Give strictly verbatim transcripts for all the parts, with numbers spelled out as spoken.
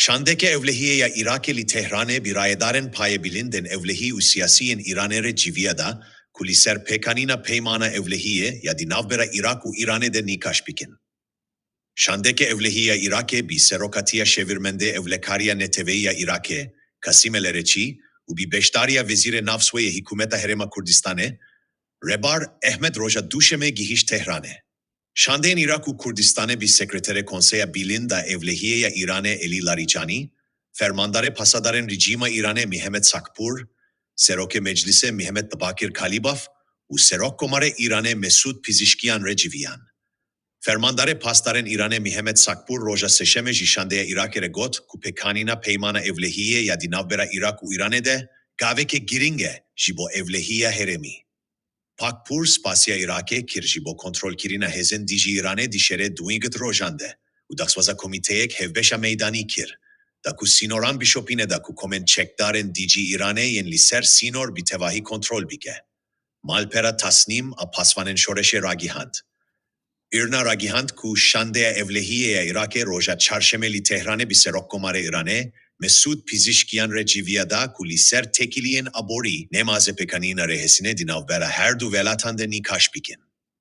Şandeke Ewlehiyê ya Îrakê li Tehranê bi rayedarên payê bilind ên ewlehî û siyasî yên Îranê re cîviya da ku li ser pêkanîna peymana ewlehiyê ya di navbera Îrak û Îranê de nîqaş bikin. Şandeke Ewlehî ya Îrakê bi serokatiya şêwirmendê ewlekariya neteweyî ya Îrakê, Kasîm El Ereçî, û bi beşdariya Wezîrê Navswe yê Hikûmeta Herêma Kurdistanê, Rebar Ehmed, roja Duşemê gihîşt Tehranê. Şandeyên Îrak û Kurdistanê bi Sekreterê Konseya Bilind a Ewlehiyê ya Îranê Elî Larîcanî, Fermandarê Pasadarên Rejîma Îranê Mihemed Sakpur, Serokê Meclisê Mihemed Bakir Kalîbaf û Serokkomarê Îranê Mesûd Pizîşkiyan re cîviyan. Fermandarê Pasdarên Îranê Mihemed Sakpur roja Sêşemê ji Şandeya Îrakê re got ku pêkanîna peymana ewlehiyê ya di navbera Îrak û Îranê de gaveke girîng e ji bo ewlehiya herêmî. Pakpur spasiya Îrakê kir ji bo kontrolkirina hêzên dijî Îranê di şerê duwîngit rojan de û daxwaza komîteyek hevbeşa meydanî kir, da ku sînoran bişopîne, da ku komên çekdarên dijî Îranê yên li ser sînor bi tevahî kontrol bike. Malpera Tasnîm a Pasvanên Şoreşê ragihand. Îrna ragihand ku Şandeya Ewlehiyê ya Îrakê roja Çarşemê li Tehranê bi Serokkomarê Îranê Mesûd Pizîşkiyan re cîviya da ku li ser têkiliyên aborî nemaze pêkanîna rêhêsînê di navbera her du welatan de nîqaş bikin.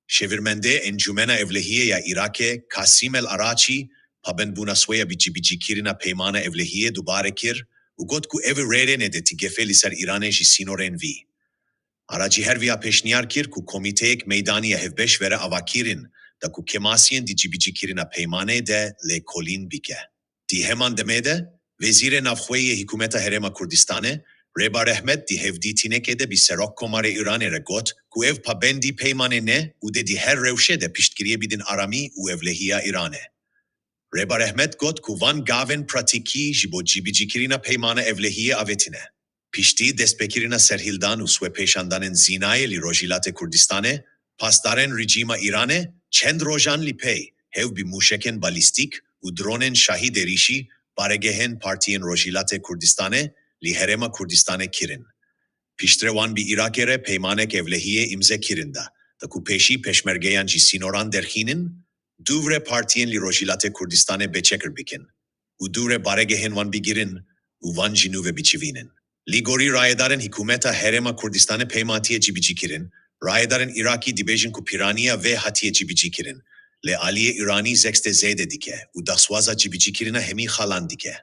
Şêwirmendê Encûmena Ewlehiyê ya Îrakê Kasîm El Araçî pabendbûna xwe ya bi cîbicîkirina peymana ewlehiyê dubare kir û got ku ev rêrê nedetî gefê li ser Îranê ji sînorên vî. Araçî her wiha pêşniyar kir ku komîteyek meydanî ya hevbeş were avakirin, da ku kêmasiyên di cîbicîkirina peymanê de lêkolîn bike. Di heman demê de, Wezîrê Navxweyî yê Hikûmeta Herêma Kurdistanê, Rebar Ehmed, di hevdîtinekê de bi Serokkomarê Îranê re got ku ev pabendî peymanê ne û dê di her rewşê de piştgiriyê bidin aramî û ewlehiya Îranê. Rebar Ehmed got ku van gavên pratîkî ji bo cîbicîkirina peymana ewlehiyê avêtine. Piştî destpêkirina serhildan û swepêşandanên zînayê li Rojhilatê Kurdistanê, pasdarên rejîma Îranê çend rojan li pey hev bi mûşekên balîstîk û dronên şahî derîşî baregehên partiyên Rojhilatê Kurdistanê li Herêma Kurdistanê kirin. Piştre wan bi Îrakê re peymanek ewlehiyê îmze kirin da, da ku pêşî pêşmergeyan ji sînoran derxînin, dûvre partiyên li Rojhilatê Kurdistanê bêçekir bikin û dûvre baregehên wan bigirin û wan ji nû ve biçivînin. Li gorî rayedarên Hikûmeta Herêma Kurdistanê peyma hatiye cîbicîkirin, rayedarên Îrakî dibêjin ku pîraniya vê hatiye cîbicîkirin, lê aliyê Îranî zextê zêde dike û daxwaza cîbicîkirina hemî xalan dike.